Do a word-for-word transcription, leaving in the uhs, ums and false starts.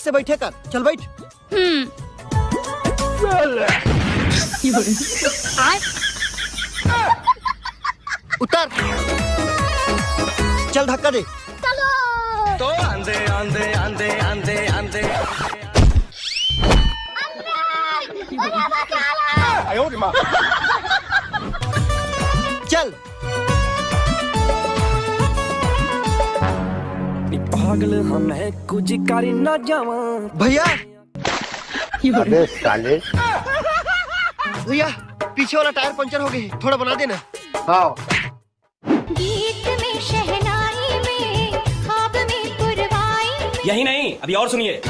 से बैठे कर, चल बैठ। हम्म। उतर। चल धक्का दे। चलो। तो आंदे, आंदे, आंदे, आंदे, आंदे। चल। पागल हमें कुछ कर ना जावा। भैया। अबे साले। भैया, पीछे वाला टायर पंचर हो गई, थोड़ा बना देना। हाँ। गीत में शहनाई में ख्वाब में पुरवाई में। यही नहीं, अभी और सुनिए।